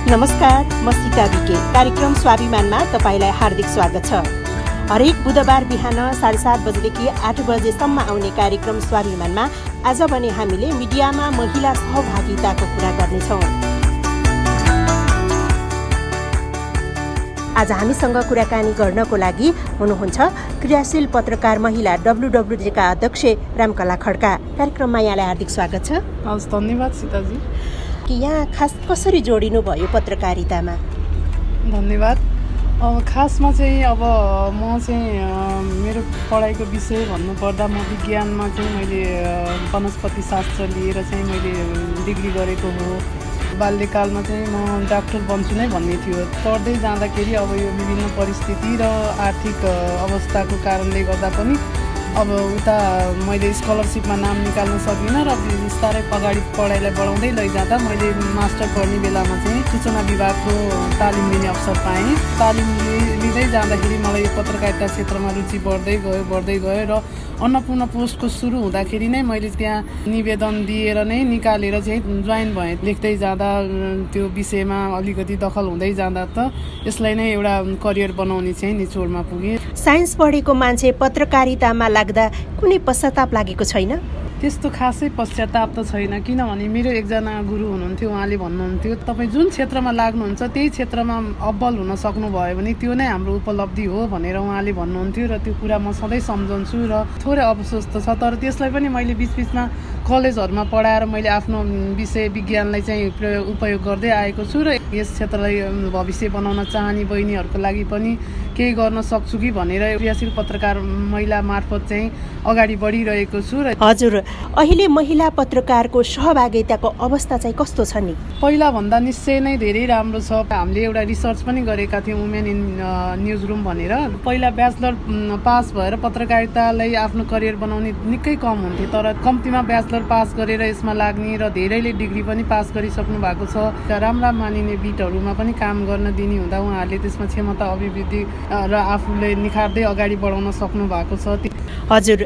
नमस्कार, म सीता विके। कार्यक्रम स्वाभिमानमा तपाईलाई हार्दिक स्वागत छ। हरेक बुधबार बिहान 7:30 बजेदेखि 8 बजेसम्म आउने कार्यक्रम स्वाभिमानमा आज भने हामीले मिडियामा महिला सहभागिताको कुरा गर्नेछौँ। आज हामीसँग कुराकानी गर्नको लागि हुनुहुन्छ क्रियाशील पत्रकार महिला WWJ का अध्यक्ष रामकला खड्का। कार्यक्रममा यहाँलाई हार्दिक स्वागत छ। हस्, धन्यवाद सीताजी। कि यहाँ खास कसरी जोडिनु भयो पत्रकारितामा? धन्यवाद। खासमा चाहिँ अब म चाहिँ मेरो पढाइको विषय भन्नुपर्दा म विज्ञानमा चाहिँ मैले वनस्पति शास्त्र लिएर चाहिँ मैले डिग्री गरेको हो। बाल्यकालमा चाहिँ म डाक्टर बन्छु नै भन्ने थियो। पढ्दै जाँदाखेरि अब यो विभिन्न परिस्थिति र आर्थिक अवस्थाको कारणले गर्दा पनि अब उता मैले स्कलरसिपमा नाम निकाल्न सकिनँ र बिस्तारै अगाडि पढाइलाई बढाउँदै लैजाँदा मैले मास्टर पढ्ने बेलामा चाहिँ सूचना विभागको तालिम लिने अवसर पाएँ। तालिम लिँदै जाँदाखेरि मलाई यो पत्रकारिता क्षेत्रमा रुचि बढ्दै गयो र अन्नपूर्ण पोस्टको सुरु हुँदाखेरि नै मैले त्यहाँ निवेदन दिएर नै निकालेर चाहिँ जोइन भएँ। लेख्दै जाँदा त्यो विषयमा अलिकति दखल हुँदै जाँदा त यसलाई नै एउटा करियर बनाउने चाहिँ निचोडमा पुगेँ। साइन्स पढेको मान्छे पत्रकारितामा लाग्दा कुनै पश्चाताप लागेको छैन? त्यस्तो खासै पश्चाताप त छैन, किनभने मेरो एकजना गुरु हुनुहुन्थ्यो, उहाँले भन्नुहुन्थ्यो तपाईँ जुन क्षेत्रमा लाग्नुहुन्छ त्यही क्षेत्रमा अब्बल हुन सक्नुभयो भने त्यो नै हाम्रो उपलब्धि हो भनेर उहाँले भन्नुहुन्थ्यो र त्यो कुरा म सधैँ सम्झन्छु र थोरै अफसोस त छ। तर त्यसलाई पनि मैले बिचबिचमा कलेजहरूमा पढाएर मैले आफ्नो विषय विज्ञानलाई चाहिँ उपयोग गर्दै आएको छु र यस क्षेत्रलाई भविष्य बनाउन चाहने बहिनीहरूको लागि पनि केही गर्न सक्छु कि भनेर क्रियाशील पत्रकार महिला मार्फत चाहिँ अगाडि बढिरहेको छु। र हजुर, अहिले महिला पत्रकारको सहभागिताको अवस्था चाहिँ कस्तो छ नि? पहिला भन्दा निश्चय नै धेरै राम्रो छ। हामीले एउटा रिसर्च पनि गरेका थियौँ वुमेन इन न्युज रुम भनेर। पहिला ब्याचलर पास भएर पत्रकारितालाई आफ्नो करियर बनाउने निकै कम हुन्थ्यो, तर कम्तीमा ब्याचलर पास गरेर यसमा लाग्ने र धेरैले डिग्री पनि पास गरिसक्नु भएको छ। राम्रा मानिने बिटहरूमा पनि काम गर्न दिने हुँदा उहाँहरूले त्यसमा क्षमता अभिवृद्धि र आफूले निखार्दै अगाडि बढाउन सक्नु भएको छ। हजुर,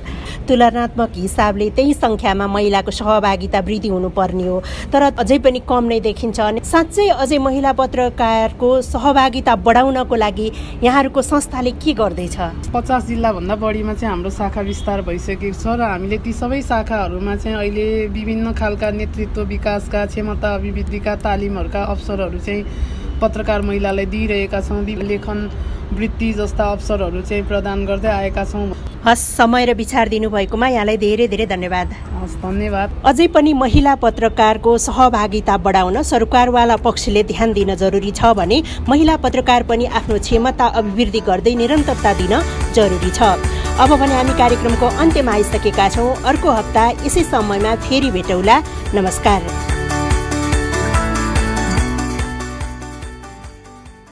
तुलनात्मक हिसाबले त्यही सङ्ख्यामा महिलाको सहभागिता वृद्धि हुनुपर्ने हो, तर अझै पनि कम नै देखिन्छ। अनि साँच्चै अझै महिला पत्रकारको सहभागिता बढाउनको लागि यहाँहरूको संस्थाले के गर्दैछ? 50 जिल्लाभन्दा बढीमा चाहिँ हाम्रो शाखा विस्तार भइसकेको छ र हामीले ती सबै शाखाहरूमा चाहिँ अहिले विभिन्न खालका नेतृत्व विकासका, क्षमता अभिवृद्धिका तालिमहरूका अवसरहरू चाहिँ पत्रकार महिलालाई दिइरहेका छौँ। लेखन वृत्ति जस्ता अवसरहरू चाहिँ प्रदान गर्दै आएका छौँ। हस्, समय र विचार दिनुभएकोमा यहाँलाई धेरै धेरै धन्यवाद। हस्, धन्यवाद। अझै पनि महिला पत्रकारको सहभागिता बढाउन सरकारवाला पक्षले ध्यान दिन जरुरी छ भने महिला पत्रकार पनि आफ्नो क्षमता अभिवृद्धि गर्दै निरन्तरता दिन जरुरी छ। अब भने हामी कार्यक्रमको अन्त्यमा आइसकेका छौँ। अर्को हप्ता यसै समयमा फेरि भेटौँला। नमस्कार।